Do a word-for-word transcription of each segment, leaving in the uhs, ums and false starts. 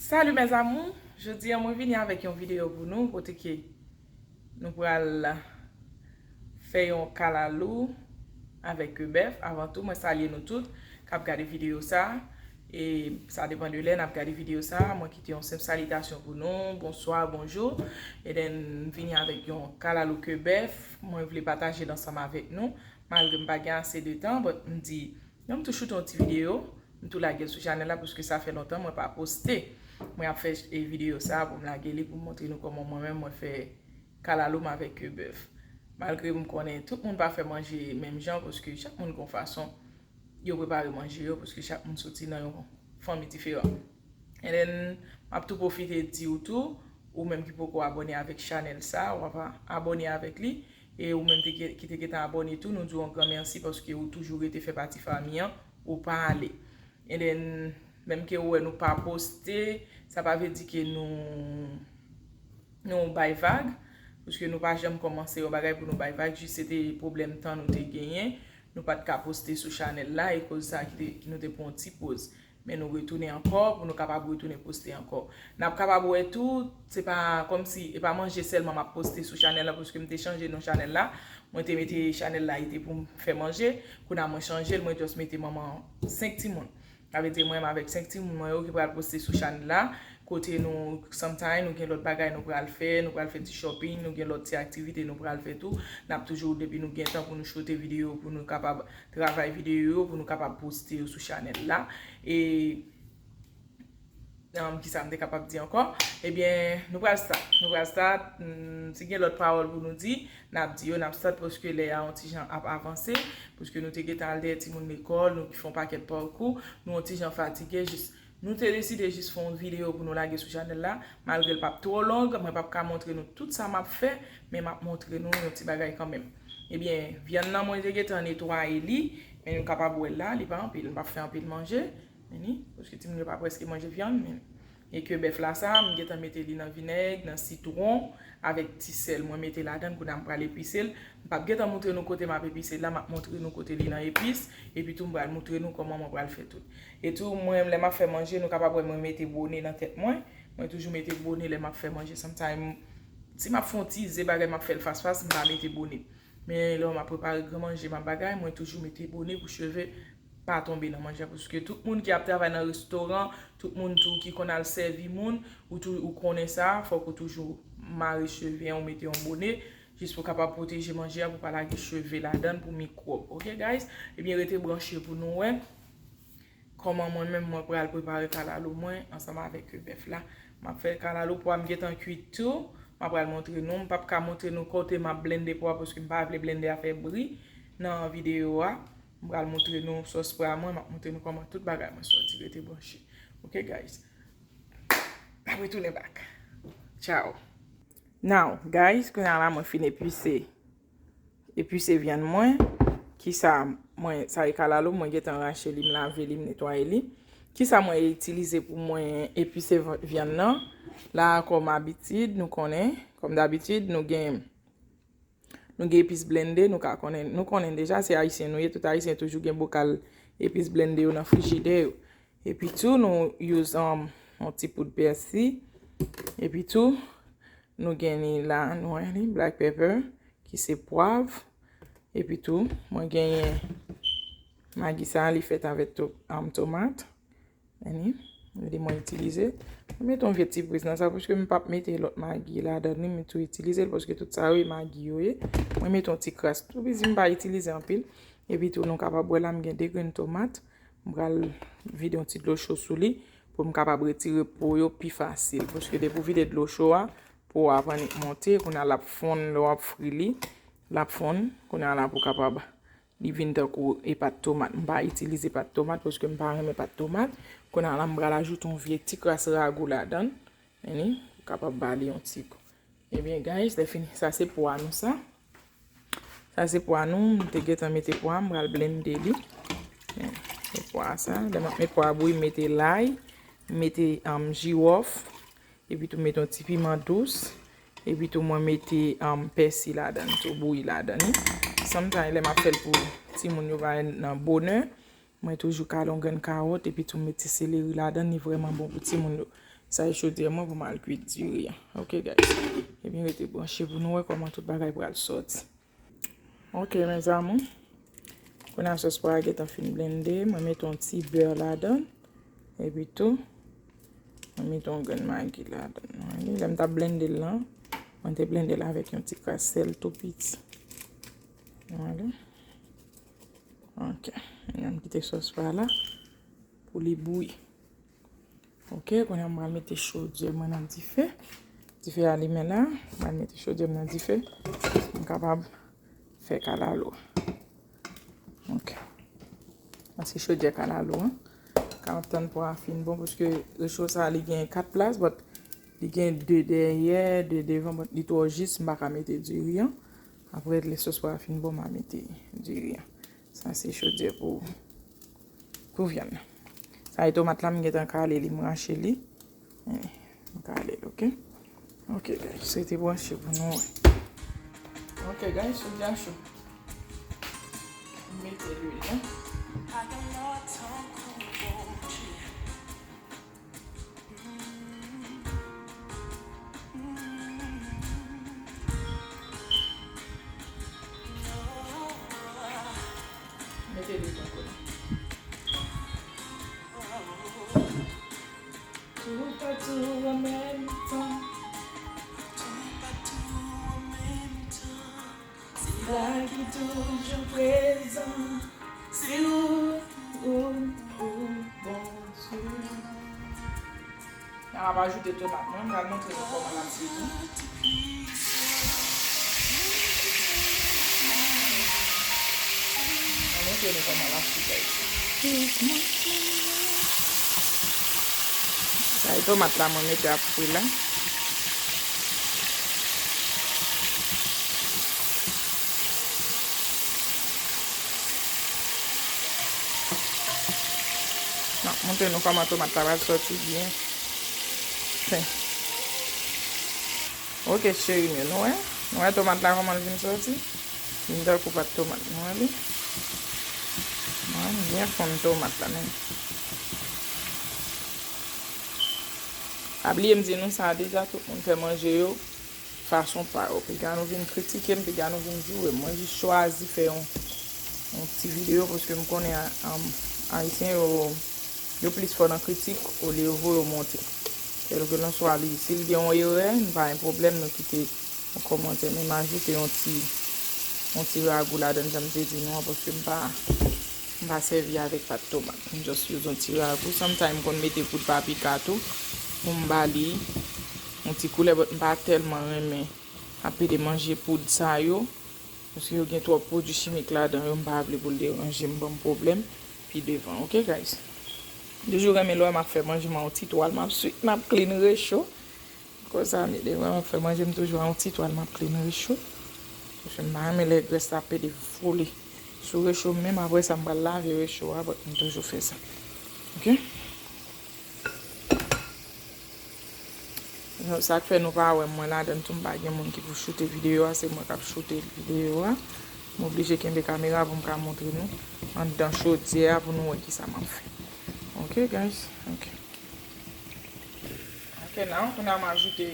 Salut mes amours, jodi a mwen vini avèk yon videyo pou nou kote ke nou pral fè yon kalalou avèk bèf. Avan tou, mwen salye nou tout k ap gade videyo sa. E sa depann de lè n ap gade videyo sa. Mwen kite yon senp salitasyon pou nou, bonswa, bonjou. E then m vini avèk yon kalalou ke bèf mwen vle pataje l ansanm avèk nou. Malgre m pa gen ase de tan, but m di, non, m tou choute yon ti videyo, m tou lage l sou chanèl la, paske sa fè lontan mwen pa poste. Mwen ap fè, e, videyo sa pou m lage li, pou m montre nou kòman mwen menm mwen fè kalalou m avèk ke bèf. Malgre m konnen tout moun pa fè manje menm jan, paske chak moun gon fason yo prepare manje yo, paske chak moun soti nan yon fanmi diferan. And then, m ap tou pwofite di w tou, ou menm ki poko abòne avèk chanèl sa, w ap abòne avèk li. E ou menm te, ki te gentan abòne tou, nou di w yon gran mèsi paske ou toujou rete fè pati fanmi an, ou pa ale. And then, menm ke ou wè nou pa poste, sa pa vle di ke nou, nou bay vag, paske nou pa janm kòmanse yon bagay pou nou bay vag, jis se te pwoblèm tan nou te genyen, nou pa t ka poste sou chanèl la, e koz sa ki te, ki nou te pran yon ti poz. Men nou retounen ankò pou nou kapab retounen poste ankò. N ap kapab wè tou, se pa kòmsi, e pa manje sèlman m ap poste sou chanèl la, paske m te chanje non chanèl la. Mwen te mete chanèl la, e te pou m fè manje. Kounye a mwen chanje l, mwen just mete manman senk timoun. Sa vle di mwen menm avèk senk timoun mwen yo ki pral poste sou chanèl la. Kote nou, sometime, nou gen lòt bagay nou pral fè, nou pral fè ti shopping, nou gen lòt ti aktivite nou pral fè tou. N ap toujou, depi nou gen tan pou nou choute videyo, pou nou kapab travay videyo yo, pou nou kapab poste yo sou chanèl la. E, um, kisa m te kapab di ankò? Ebyen, nou pral start. Nou pral start. Mm, si gen lòt pawòl pou nou di, n ap di yo, n ap start paske lè a yon ti jan ap avanse, paske nou te gentan al dèyè timoun lekòl, nou ki fè yon pakèt pakou, nou yon ti jan fatige, jis Nou te deside jis fè yon videyo pou nou lage sou chanèl la, malgre l p ap twò long, mwen p ap ka montre nou tout sa m ap fè, men m ap montre nou yon ti bagay kanmenm. Ebyen, vyann nan mwen te gentan netwaye li, men nou kapab wè l la, li pa anpil, m p ap fè anpil manje, men ni, paske timoun yo pa prèske manje vyann, men e ke bèf la sa, m gentan mete li nan vinèg, nan sitwon, avèk ti sèl mwen mete ladan l, kounye a m pral epise l. M p ap gentan montre nou kote m ap epise l la, m ap montre nou kote li nan epis, epi tou m pral montre nou kòman mwen pral fè tout. E tou, mwen, lè m ap fè manje, nou kapab wè mwen mete bone nan tèt mwen. Mwen toujou mete bone lè m ap fè manje. Sometime, si m ap fè yon ti ze bagay, m ap fè l fas fas, m pa mete bone. Men lè m ap prepare gran manje, m ap bagay, mwen toujou mete bone pou cheve pa tonbe nan manje a, paske tout moun ki ap travay nan restoran, tout moun tou ki konn al sèvi moun, ou tou, ou konnen sa, fòk ou toujou mare cheve an, ou mete yon bone, jis pou kapab pwoteje manje a, pou pa lage cheve ladan l, pou mikwòb. Oke, guys? Ebyen, rete branche pou nou wè kòman mwen menm mwen pral prepare kalalou mwen ansanm avèk bèf la. M ap fè kalalou, pwa m gentan kwit tou. M ap pral montre nou. M p ap ka montre nou kote m ap blende pwa, paske m pa vle blende a fè bri nan videyo a. M pral montre nou sòs pwa mwen, m ap montre nou kòman tout bagay mwen sòti. Rete branche. Oke, guys? M ap retounen back. Ciao. Now, guys, kounye a la mwen fin epise, epise vyann mwen. Kisa mwen, sa e kalalou, mwen gentan rache li, m lave li, m netwaye li. Kisa mwen itilize pou mwen epise v-, vyann nan? La, kòm abitid, nou konnen, kòm dabitid, nou gen Nou gen epis blende, nou ka konnen, nou konnen deja, se ayisyen nou ye, tout ayisyen toujou gen bokal epis blende yo nan frijidè yo. Epi tou, nou use, um, yon ti poud pèsi. Epi tou, nou gen li la, nou wè li, black pepper, ki se pwav. Epi tou, mwen genyen magi sa, li fèt avèk to-, um, tomat. Anni, gade mwen itilize. Mwen mete yon vye ti priz nan sa, paske m p ap mete lòt magi ladan li, m tou itilize l, paske tout sa yo e magi yo ye. Mwen mete yon ti kras tou piti, m pa itilize anpil. Epi tou, nou kapab wè la, m gen de grenn tomat. M pral vide yon ti dlo cho sou li, pou m kapab retire po yo pi fasil. Paske depi w vide dlo cho a, po a ap annik monte, kounye a l ap fonn, lè w ap fri li, l ap fonn, kounye a la pou w kapab Li vin tankou e pat tomat. M pa itilize pat tomat paske m pa renmen pat tomat. Kounye a la, m pral ajoute yon vye ti kras ragou ladan l. Anni, pou kapab ba li yon ti gou. Ebyen, guys, lè fini, sa se pwa nou sa. Sa se pwa nou, m te gentan mete pwa, m pral blende li. Men, se pwa sa. Lè m ap met pwa bouyi, m mete lay, m mete, um, jiwòf. Epi tou mete yon ti piman dous. Epi tou mwen mete, um, pèsi ladan l tou, bouyi ladan li. Sometime lè m ap fè l pou timoun yo pa nan bonè, mwen toujou kale yon grenn kawòt, epi tou mete seleri ladan li, li vrèman bon pou timoun yo. Sa e chodyè mwen pou m al kwit diri an. Ok, guys. Ebyen, rete branche pou nou wè kòman tout bagay pral sòti. Ok, mes amours. Kounye a sòs pwa a gentan fin blende. Mwen mete yon ti bè ladan. Epi tou, mwen mete yon grenn magi ladan. Lè m t ap blende l lan, mwen te blende l avèk yon ti kras sèl tou piti. Vwala. Ok. Mwen kite sòs pwa la pou li bouyi. Ok, kounye a m pral mete chodyè mwen nan dife. Dife a limen la, m pral mete chodyè m nan dife. M kapab fè kalalou. Ok. Paske chodyè kalalou an, ka ap tann pwa a fin bon, paske recho sa li gen kat plas, but li gen de dèyè, de devan, but li twò jis, m pa ka mete diri an. Apre, lè sòs pwa a fin bon, m a mete diri an. Sa se chodyè pou, pou vyann nan. Sa e tomat la, m gentan kale li, m rache li. Eh, m kale l, ok? Ok, guys, rete branche pou nou wè. Ok, guys, chodyè a cho. M mete lwil la. Mete li tankou la. Toupatou an menm tan. Toupatou an menm tan. Se la ki toujou prezan. Se ou, ou, ou, Bondye. N ap ajoute tomat mwen, m pral montre nou kòman l ap sezi. M ap montre nou kòman l ap sezi. Sa e tomat la mwen mete ap fri la. N ap montre nou kòman tomat la pral sòti byen fen. Ok, cheri m yo, nou wè? Nou wè tomat la kòman l vin sòti? Vin tankou pat tomat, nou wè li? Nou wè, byen fonn tomat la, men. Pa bliye m di nou sa deja, tout moun fè manje yo fason pa yo. Piga nou vin kritike m, piga nou vin joure m. Mwen jis chwazi fè yon, yon ti videyo paske m konnen a, a, Ayisyen yo, yo plis fò nan kritik olye yo voye yo monte. Kèlkelanswa li, si l gen yon erè, m pa gen pwoblèm, nou kite yon kòmantè, men m ajoute yon ti, yon ti ragou ladan l, jan m te di nou an, paske m pa, m pa sèvi avèk pat tomat. M just use yon ti ragou. Sometimes m konn mete poud paprika tou pou m ba li yon ti koulè, but m pa tèlman renmen ap pede manje poud sa yo, paske yo gen twòp pwodui chimik ladan yo, m pa vle pou l deranje m, ban m pwoblèm pi devan, ok, guys? M toujou renmen lè w wè m ap fè manje, m a yon ti twal, m ap sweep, m ap clean recho. Konsa, m devan, m ap fè manje, m toujou a yon ti twal, m ap clean recho. Paske m pa renmen lè grès la ap pede vole sou recho m menm, apre sa, m pral lave recho a, but m toujou fè sa. Ok? Sa k fè nou pa wè mwen ladan l tou, m pa gen moun ki pou choute videyo a, se mwen k ap choute videyo a. M oblije kenbe kamera pou m ka montre nou anndan chodyè a pou nou wè kisa m ap fè. Ok, guys? Ok. Ok, now, kounye a m ajoute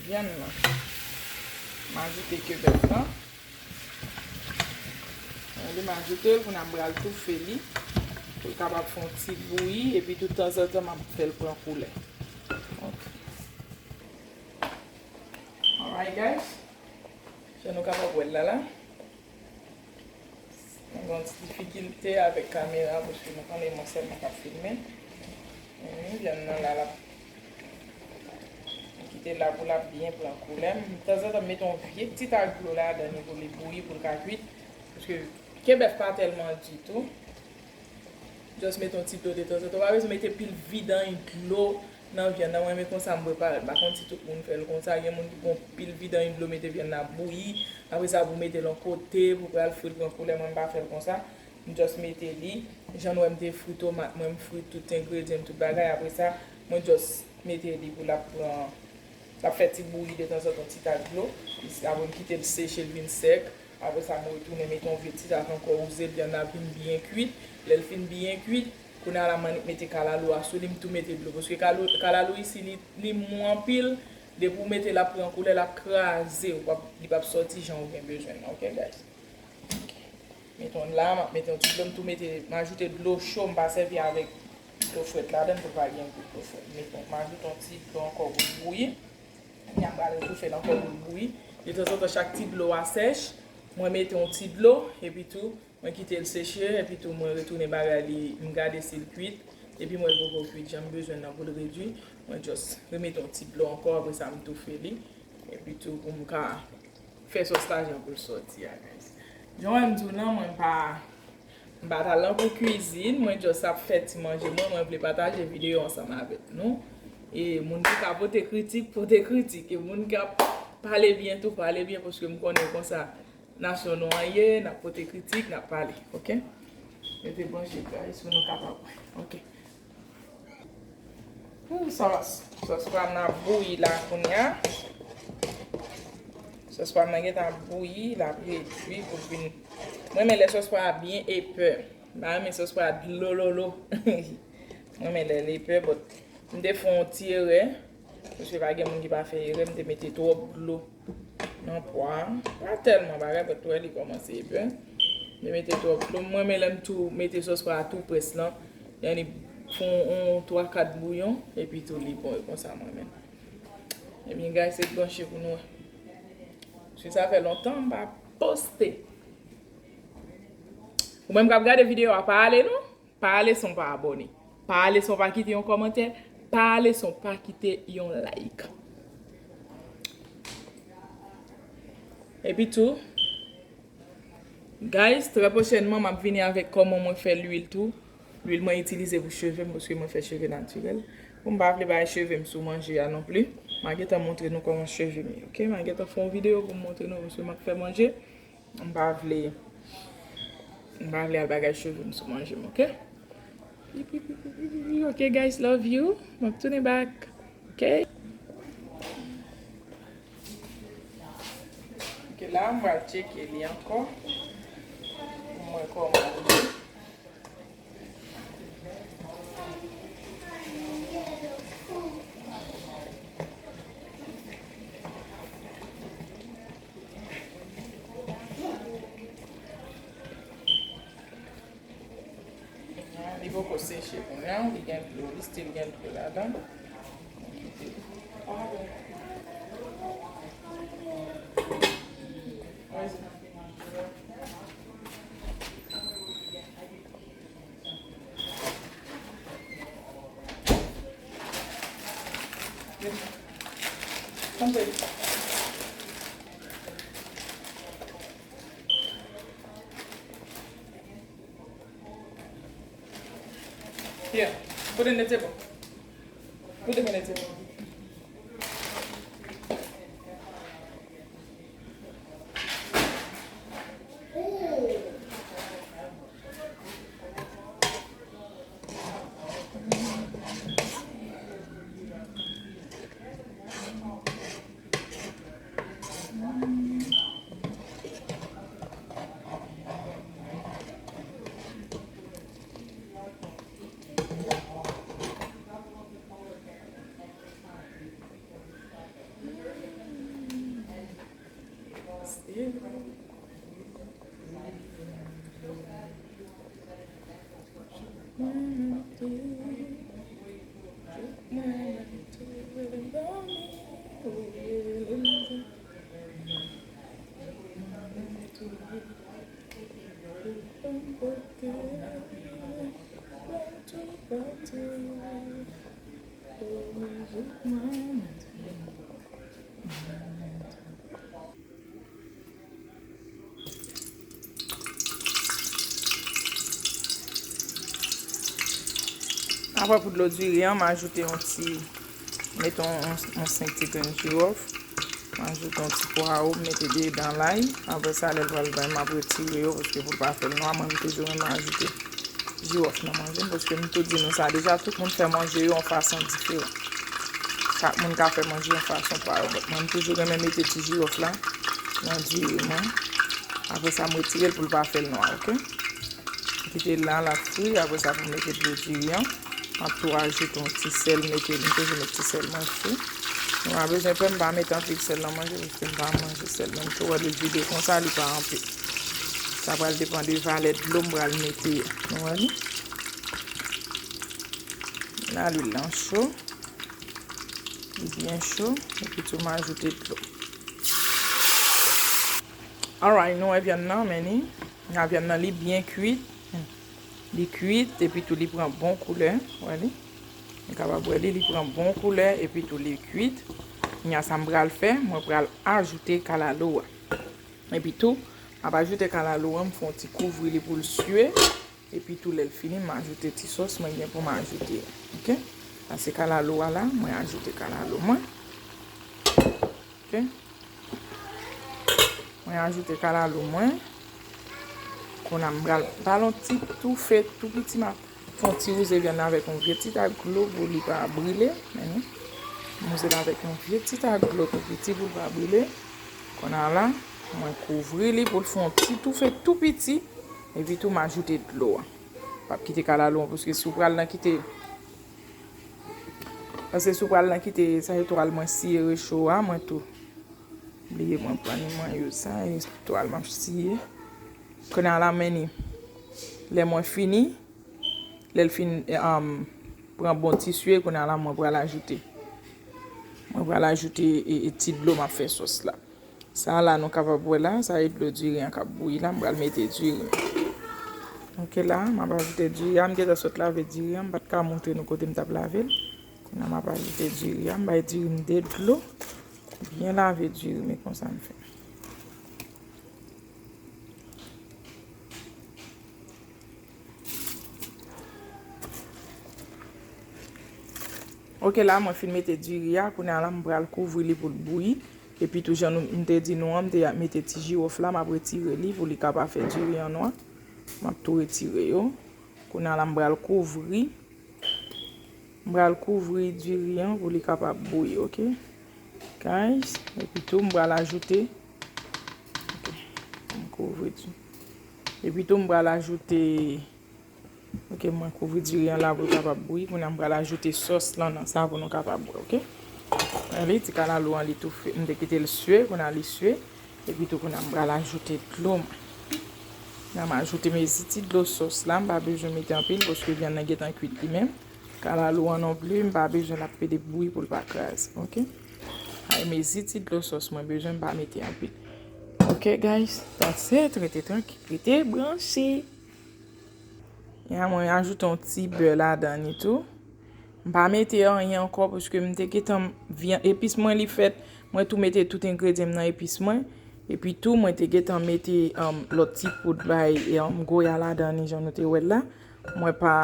vyann nan. M ajoute ke bèf lan. Li m ajoute l, kounye a m pral toufe li. Pou l kapab fè yon ti bouyi, epi tou tanzantan m ap fè l pran koulè. Ok. Alright, guys. Jan nou kapab wè l la, la. Mwen gen yon ti difikilte avèk kamera, paske nou konnen mwen sèlman k ap filme. Wi, vyann nan la, l ap, mwen kite l la pou l ap byen pran koulè. M, tanzantan, m mete yon vye ti tak dlo ladan li pou li bouyi, pou l ka kwit. Paske ke bèf pa tèlman di tou. Just mete yon ti dlo detanzantan. Ou pa bezwen mete pil vidanj dlo nan vyann nan. Mwen renmen konsa m prepare l. M pa konn si tout moun fè l konsa. Gen moun ki pran pil vidanj dlo, mete vyann nan ap bouyi. Apre sa, pou mete l yon kote, pou pral fri l pran koulè. Mwen, m pa fè l konsa. M just mete li. Jan nou wè m te fri tomat mwen, m fri tout engredyan m, tout bagay. Apre sa, mwen just mete li pou l ap pran, l ap fè ti bouyi detanzantan, ti tak dlo. Apre, m kite l seche, l vin sèk. Apre sa, m retounen mete yon vye ti tak ankò, wouze l, vyann nan vin byen kwit. Lè l fin byen kwit, Kounye a la, m annik mete kalalou a sou li, m tou mete dlo. Paske kalou-, kalalou isi, li, li mou anpil. Depi w mete l, l ap pran koulè, l ap kraze. Ou p ap, li p ap sòti jan ou gen bezwen nan, oke, guys? Mete yon la, m ap mete yon ti dlo, m tou mete, m ajoute dlo cho, m pa sèvi avèk dlo frèt ladan l, pou pa gen gou dlo frèt. Mete, m ajoute yon ti dlo ankò pou l bouyi. Kounye a m pral retoufe l ankò pou l bouyi. Detanzantan, chak ti dlo a sèch, mwen mete yon ti dlo, epi tou, mwen kite l seche, epi tou, mwen retounen bagay li, m gade si l kwit. Epi m wè l poko kwit jan m bezwen nan pou l redui, mwen just remete yon ti dlo ankò, apre sa, m toufe li. Epi tou, pou m ka fè sòs la jan pou l sòti a, guys. Jan w wè m di w lan, mwen pa, m pa t al nan kou kwizin, mwen just ap fè ti manje mwen, mwen vle pataje videyo ansanm avèk nou. E moun ki ka pote kritik, pote kritik. E moun k ap pale byen tou, pale byen, paske m konnen konsa nasyon nou an ye, n ap pote kritik, n ap pale, oke? Rete branche, guys, pou nou kapab wè, oke? Ooh, sòs. Sòs pa m nan ap bouyi la kounye a. Sòs pa m nan gentan ap bouyi, l ap redui pou l vin. Mwen renmen lè sòs pa a byen epè. M pa renmen sòs pa a dlololo. Mwen renmen lè l epè, but m te fè yon ti erè. Paske pa gen moun ki pa fè erè, m te mete twòp dlo nan pwa a. Pa tèlman bagay, but wè li kòmanse epè. M te mete twòp dlo. Mwen renmen lè m tou mete sòs pa a tou près lan. Lè li fè yon, yon twa kat bouyon, epi tou li bon, e konsa mwen menm. Ebyen, guys, se branche pou nou wè. Paske sa fè lontan m pa poste. Ou menm k ap gade videyo a, pa ale non. Pa ale san w pa abòne. Pa ale san w pa kite yon kòmantè. Pa ale san w pa kite yon like. Epi tou, guys, trè pwochènman, m ap vini avèk kòman mwen fè lwil tou. Lwil mwen itilize pou cheve m, paske mwen fè cheve natirèl. Bon, m pa vle bay cheve m sou manje a non plis. M a gentan montre nou kòman cheve m ye, oke? M a gentan fè yon videyo pou m montre nou, paske m ap fè manje. M pa vle, m pa vle al bagay cheve m sou manje m, oke? Pi, pi, pi, pi, pi, pi, pi. Ok, guys, love you. M ap tounen back. Ok? Ok, la, m pral tcheke li ankò. Pou m wè kòman li ye. Li poko seche kounye a, li gen dlo, li still gen dlo ladan. Here, put it in the table. Put them in the table. Apre pou dlo diri an, m ajoute yon ti, mete yon, yon, yon senk ti grenn jiwòf. M ajoute yon ti pwawo, m mete dedan lay. Apre sa, lè l pral bay, m ap retire yo, paske pou l pa fè l nwa, mwen, m toujou renmen ajoute jiwòf nan manje m, paske m tou di nou sa deja, tout moun fè manje yo yon fason diferan. Chak moun ka fè manje yon fason pa yo, but mwen, m toujou renmen mete ti jiwòf la nan diri mwen. Apre sa, m retire l pou l pa fè l nwa, ok? Kite l la, l ap fri, apre sa pou mete dlo diri an. M ap tou ajoute yon ti sèl, mete, m toujou met ti sèl mwen fri. Nou pa bezwen pè, m pa mete anpil sèl nan manje, paske m pa manje sèl. Menm si w wè l vide konsa, li pa anpil. Sa pral depann de valè dlo m pral mete a. Nou wè li? La, lwil lan cho. Li byen cho. Epi tou, m ajoute dlo. Alright, nou wè vyann nan, men ni. Vyann nan, li byen kwit. Li kwit, epi tou, li pran bon koulè. Wè li? Ou kapab wè li, li pran bon koulè, epi tou, li kwit. Kounye a, sa m pral fè, mwen pral ajoute kalalou a. Epi tou, m ap ajoute kalalou an, m fè yon ti kouvri li pou l sye. Epi tou, lè l fini, m ajoute ti sòs mwen gen pou m ajoute. Oke? Sa se kalalou a la, mwen ajoute kalalou mwen. Oke? Mwen ajoute kalalou mwen. Kounye a m pral ba l yon ti toufe tou piti, m ap fè yon ti wouze vyann nan avèk yon vye ti tak dlo pou li pa brile. Men nou, m wouze l avèk yon vye ti tak dlo tou piti pou l pa brile. Kounye a la, mwen kouvri li pou l fè yon ti toufe tou piti. Epi tou, m ajoute dlo a. P ap kite kalalou an, paske si w pral nan kite, paske si w pral nan kite sa etwal mwen siye recho a, mwen tou bliye mwen pran ni mwen yo sa, etwal m ap siye. Kounye a la, men ni. Lè mwen fini, lè l fin, um, pran bon ti sye, kounye a la, mwen pral ajoute. Mwen pral ajoute, e, e, ti dlo m ap fè sòs la. Sa la, nou kapab wè la, sa e dlo diri an k ap bouyi la, m pral mete diri. Oke la, m ap ajoute diri a, m gentan sot lave diri an, m pa t ka montre nou kote m t ap lave l. Kounye a, m ap ajoute diri a, m bay diri m de dlo, byen lave diri m, e konsa m fè. Oke, la, mwen fin mete diri a, kounye a la, m pral kouvri li pou l bouyi. Epi tou, jan nou, m te di nou an, m te mete ti jiwòf la, m ap retire li pou li ka pa fè diri an nwa. M ap tou retire yo. Kounye a la, m pral kouvri. M pral kouvri diri an pou li kapab bouyi, oke? Guys, epi tou, m pral ajoute. Oke, m kouvri di. Epi tou, m pral ajoute. Oke, mwen kouvri diri an la pou l kapab bouyi. Kounye a, m pral ajoute sòs lan nan sa pou nou kapab wè, oke? Wè li, ti kalalou an, li tou fre. M te kite l sye, kounye a li sye. Epi tou, kounye a, m pral ajoute dlo m. La, m ajoute mezi ti dlo sòs la. M pa bezwen mete anpil, paske vyann nan gentan kwit li menm. Kalalou an non pli, m pa bezwen l ap pede bouyi pou l pa kraze, oke? Ay, mezi ti dlo sòs mwen bezwen, m pa mete anpil. Oke, guys, that's it. Rete trankil, rete branche. Ya, mwen ajoute yon ti bè ladan li tou. M pa mete anyen ankò paske m te gentan vyan-, epis mwen li fèt. Mwen tou mete tout engredyan m nan epis mwen. Epi tou, mwen te gentan mete, um, lòt ti poud bay, um, goya ladan li jan nou te wè l la. Mwen pa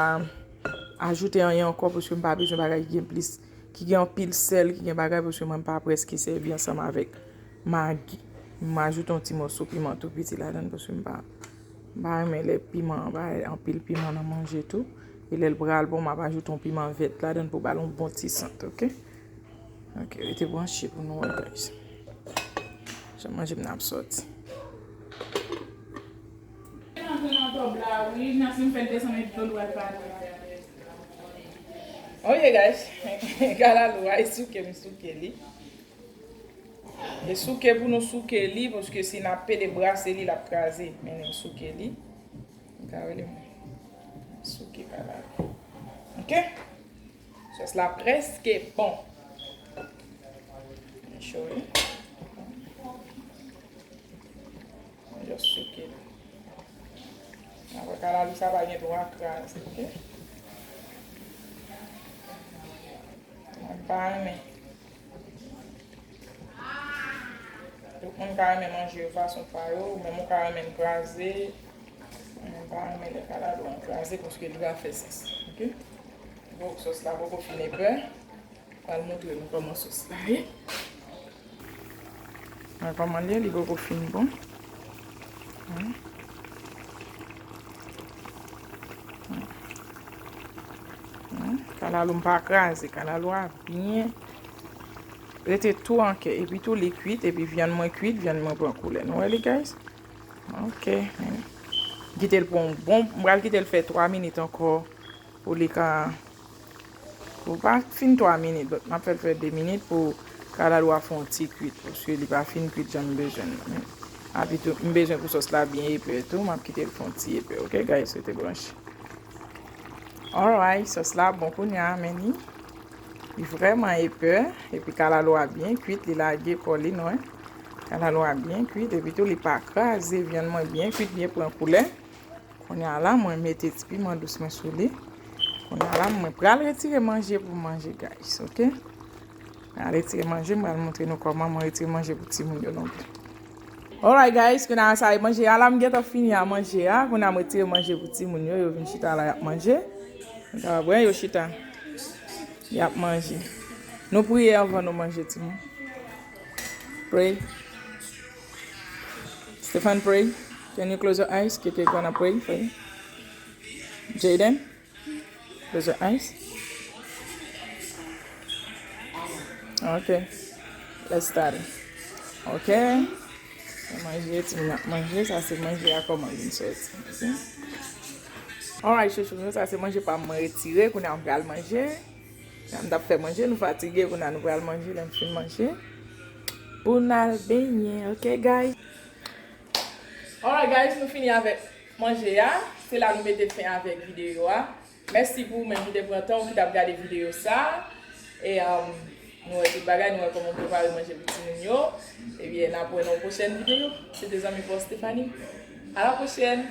ajoute anyen ankò paske m pa bezwen bagay ki gen plis, ki gen anpil sèl, ki gen bagay paske mwen m pa prèske sèvi ansanm avèk magi. M ajoute yon ti mòso piman tou piti ladan l paske m pa M pa renmen lè piman an bay anpil piman nan manje tou. E lè l pral bon, m ap ajoute yon piman vèt ladan l pou ba l yon bon ti sant, oke? Oke, rete branche pou nou wè, guys. Jan manje m nan ap sòti. Oke, guys. Kalalou a, e souke m souke li. E souke pou nou souke li, paske si n ap pede brase li, l ap kraze. Men nou souke li. Nou ka rele mwen. Souke kalalou. Oke? Sòs la prèske bon. Cho wi. Just souke li. Apre kalalou sa pa gen dwa kraze, oke? Mwen pa renmen. Tout moun ka renmen manje yo fason pa yo, ou menm ou ka renmen l kraze. Mwen pa renmen lè kalalou an kraze paske li pa fè sans. Oke? Bon, sòs la poko fin epè. Pral montre nou kòman sòs la ye. Mwen kòman l ye, li poko fin bon. Hmm. Hmm. Hmm. Kalalou m pa kraze, kalalou a byen rete tou an kè. Epi tou li kwit, epi vyann mwen kwit, vyann mwen pran koulè. Nou wè li, guys? Ok. Kite l pou yon bon, m pral kite l fè twa minit ankò pou li ka, pou pa fin twa minit, but m ap fè l fè de minit pou kalalou a fè yon ti kwit, paske li pa fin kwit jan m bezwen l. Epi tou, m bezwen pou sòs la byen epè tou, m ap kite l fè yon ti epè, ok, guys, rete branche. Alright, sòs la bon kounye a, men li, li vrèman epè, epi kalalou a byen kwit, li lage kò li, non, kalalou a byen kwit, epi tou li pa kraze, vyann mwen byen kwit, byen pran koulè. Kounye a la, mwen mete ti piman dous mwen sou li. Kounye a la, mwen pral retire manje pou manje, guys, ok? Mwen al retire manje, mwen al montre nou kòman mwen retire manje pou timoun yo non pli. Alright, guys, kounye a sa e manje a la, m gentan fini a manje a. Kounye a mwen retire manje pou timoun yo, yo vin chita la, y ap manje. Nou kapab wè yo chita. Y ap manje. Nou priye anvan nou manje, timoun. Pray. Stefan, pray. Can you close your eyes? Keke gonna pray for you. Jaden, close your eyes. Ok. Let's start it. Ok. Manje, timoun ap manje. Sa se manje a kòman vin soti. Ok. Alright, chouchou nou, sa se manje pa m mwen retire. Kounye a m pral manje. Jan m t ap fè manje, nou fatige, kounye a nou pral manje, lè m fin manje. Pou n al benyen, ok, guys? Alright, guys, nou fini avèk manje a. Se la nou mete fen avèk videyo a. Mèsi pou ou menm ki te pran tan ou ki t ap gade videyo sa. E, um, nou wè tout bagay, nou wè kòman m prepare manje pou timoun yo. Ebyen, n ap wè nan yon pwochèn videyo. Se te zanmi pa w Stephanie. A la pwochèn!